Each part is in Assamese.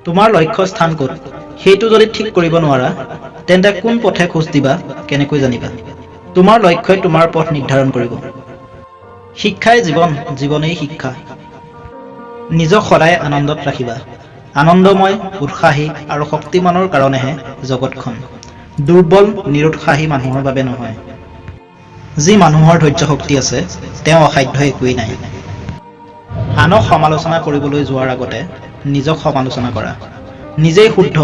তোমাৰ লক্ষ্য স্থান ক'ত সেইটো যদি ঠিক কৰিব নোৱাৰা, তেন্তে কোন পথে খোজ দিবা কেনেকৈ জানিবা? তোমাৰ লক্ষ্যই তোমাৰ পথ নিৰ্ধাৰণ কৰিব। শিক্ষাই জীৱন, জীৱনেই শিক্ষা। নিজক সদায় আনন্দত ৰাখিবা। আনন্দময়, উৎসাহী আৰু শক্তিমানৰ কাৰণেহে জগতখন। দুৰ্বল, নিৰুৎসাহী মানুহৰ বাবে নহয়। যি মানুহৰ ধৈৰ্য শক্তি আছে, তেওঁ অসাধ্য একোৱেই নাই। আনক সমালোচনা কৰিবলৈ যোৱাৰ আগতে নিজক সমালোচনা কৰা। নিজেই শুদ্ধ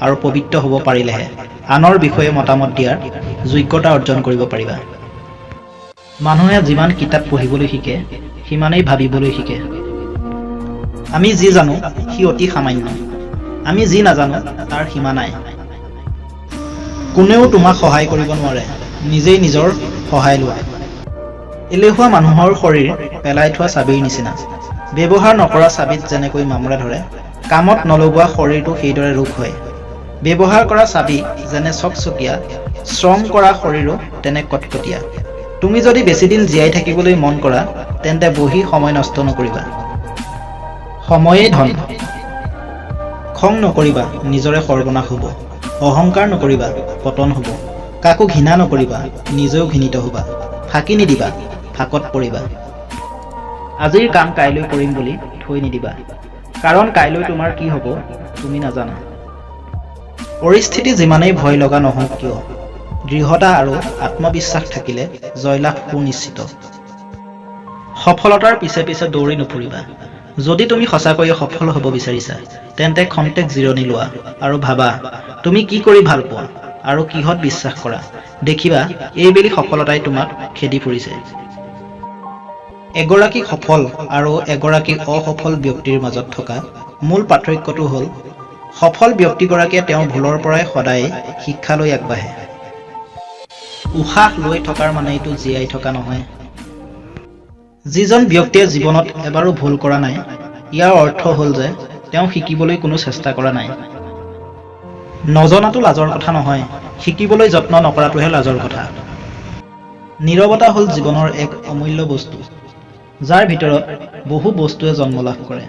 আৰু পবিত্ৰ হ'ব পাৰিলেহে আনৰ বিষয়ে মতামত দিয়াৰ যোগ্যতা অৰ্জন কৰিব পাৰিবা। মানুহে যিমান কিতাপ পঢ়িবলৈ শিকে, সিমানেই ভাবিবলৈ শিকে। আমি যি জানো সি অতি সামান্য, আমি যি নাজানো তাৰ সীমা নাই। কোনেও তোমাক সহায় কৰিব নোৱাৰে, নিজেই নিজৰ সহায় লোৱা। এলেহুৱা মানুহৰ শৰীৰ পেলাই থোৱা চাবিৰ নিচিনা। ব্যৱহাৰ নকৰা চাবিত যেনেকৈ মামৰে ধৰে, কামত নলগোৱা শৰীৰটো সেইদৰে ৰোগ হয়। ব্যৱহাৰ কৰা চাবি যেনে চকচকীয়া, শ্ৰম কৰা শৰীৰো তেনে কটকটীয়া। তুমি যদি বেছিদিন জীয়াই থাকিবলৈ মন কৰা, তেন্তে বহি সময় নষ্ট নকৰিবা। সময়েই ধন। খং নকৰিবা, নিজৰে সৰ্বনাশ হ'ব। অহংকাৰ নকৰিবা, পতন হ'ব। কাকো ঘৃণা নকৰিবা, নিজেও ঘৃণিত হ'বা। ফাঁকি নিদিবা, ফাঁকত পৰিবা। আজিৰ কাম কাইলৈ কৰিম বুলি থৈ নিদিবা, কাৰণ কাইলৈ তোমাৰ কি হ'ব তুমি নাজানা। পৰিস্থিতি যিমানেই ভয় লগা নহওক কিয়, দৃঢ়তা আৰু আত্মবিশ্বাস থাকিলে জয়লাভ সুনিশ্চিত। সফলতাৰ পিছে পিছে দৌৰি নুফুৰিবা। যদি তুমি সঁচাকৈয়ে সফল হ'ব বিচাৰিছা, তেন্তে খন্তেক জিৰণি লোৱা আৰু ভাবা তুমি কি কৰি ভাল পোৱা আৰু কিহত বিশ্বাস কৰা। দেখিবা এইবেলি সফলতাই তোমাক খেদি ফুৰিছে। এগৰাকী সফল আৰু এগৰাকী অসফল ব্যক্তিৰ মাজত থকা মূল পাৰ্থক্যটো হ'ল সফল ব্যক্তিগৰাকীয়ে তেওঁৰ ভুলৰ পৰাই সদায় শিক্ষা লৈ আগবাঢ়ে। উশাহ লৈ থকাৰ মানেইতো জীয়াই থকা নহয়। যিজন ব্যক্তিয়ে জীৱনত এবাৰো ভুল কৰা নাই, ইয়াৰ অৰ্থ হ'ল যে তেওঁ শিকিবলৈ কোনো চেষ্টা কৰা নাই। নজনাটো লাজৰ কথা নহয়, শিকিবলৈ যত্ন নকৰাটোহে লাজৰ কথা। নীৰৱতা হ'ল জীৱনৰ এক অমূল্য বস্তু, যাৰ ভিতৰত বহু বস্তুৱে জন্ম লাভ কৰে।